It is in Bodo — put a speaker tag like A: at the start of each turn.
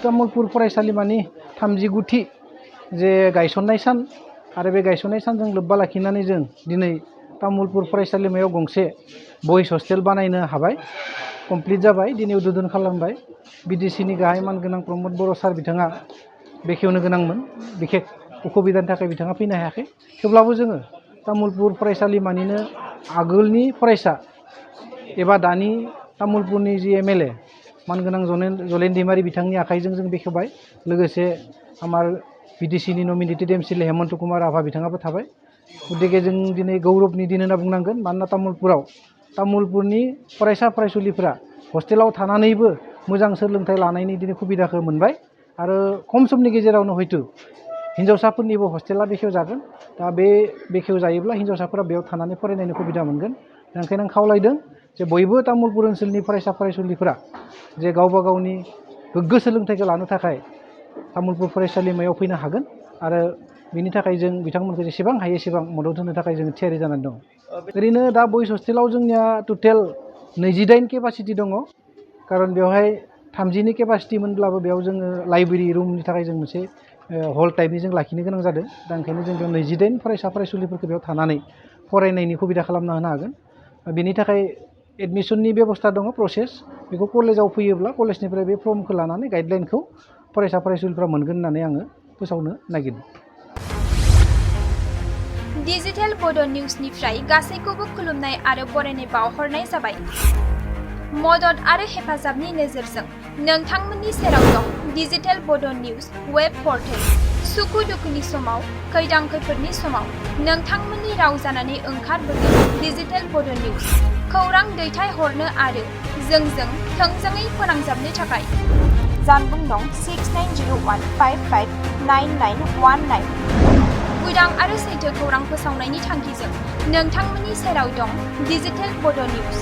A: तामुलपुर फरायसालिमानि 39थि जे गायसननाय सान आरो बे गायसननाय सानजों लोब्बा लाखिनानै जों दिनै तामुलपुर फरायसालिमायाव गंसे बयस हस्टेल बानायनो हाबाय कमप्लिट जाबाय दिनै उद्बोधन खालामबाय बिडिसिनि गाहाय मानगोनां प्रमद बर' सार बिथाङा बेखेवनो गोनांमोन बिखेक उसुबिदानि थाखाय बिथाङा फैनो हायाखै थेवब्लाबो जोङो तामुलपुर फरायसालिमानिनो आगोलनि फरायसा एबा दानि तामुलपुरनि जि एमएलए मानगोनां जलेन दैमारि बिथांनि आखाइजों जों बेखेवबाय लोगोसे आमार बिडिसिनि नमिनेटेड एमसिएलए हेमन्त कुमार राभा बिथाङाबो थाबाय गतिके जों दिनै गौरबनि दिन होनना बुंनांगोन मानोना तामुलपुरनि फरायसा फरायसुलिफोरा हस्टेलाव थानानैबो मोजां सोलोंथाइ लानायनि दिनै सुबिदाखौ मोनबाय आरो खम समनि गेजेरावनो हयतो हिन्जावसाफोरनिबो हस्टेला बेखेवजागोन दा बे बेखेवजायोब्ला हिन्जावसाफोरा बेयाव थानानै फरायनायनि सुबिदा मोनगोन ओंखायनो आं खावलायदों जे बयबो तामुलपुर ओनसोलनि फरायसा फरायसुलिफोरा जे गावबा गावनि गोग्गो सोलोंथाइखौ लानो थाखाय तामुलपुर फरायसालिमायाव फैनो हागोन आरो बिनि थाखाय जों बिथांमोनखौ जेसेबां हायो एसेबां मदद होनो थाखाय जों थियारि जानानै दं ओरैनो दा बयस हस्टेलाव जोंनिया टटेल 28 केपासिटि दङ खारन बेवहाय 30नि केपासिटि मोनब्लाबो बेयाव जोङो लाइब्रेरि रुमनि थाखाय जों मोनसे हल टाइपनि जों लाखिनो गोनां जादों दा ओंखायनो जों बेयाव 28 फरायसा फरायसुलिफोरखौ बेयाव थानानै फरायनायनि सुबिदा खालामना होनो हागोन बेनि थाखाय एडमिसननि बेबस्था दङ प्रसेस बेखौ कलेजाव फैयोब्ला कलेजनिफ्राय बे फर्मखौ लानानै गाइडलाइनखौ फरायसा फरायसुलिफ्रा मोनगोन होननानै आङो फोसावनो नागिरदों
B: डिजिटेल बड' निउसनिफ्राय गासैखौबो खुलुमनाय आरो बरायनाय बावहरनाय जाबाय मदद आरो हेफाजाबनि नोजोरजों नोंथांमोननि सेराव दं डिजिटेल बड' निउस वेब पर्टेल सुखु दुखुनि समाव खैदां खैफोदनि समाव नोंथांमोननि राव जानानै ओंखारबोगोन डिजिटेल बड' निउस खौरां दैथायहरनो आरो जोंजों थोंजोङै फोनांजाबनो थाखाय जानबुं नं 6901559919 उदां आरो सैथो खौरां फोसावनायनि थांखिजों नोंथांमोननि सेराव दं डिजिटेल बड' निउस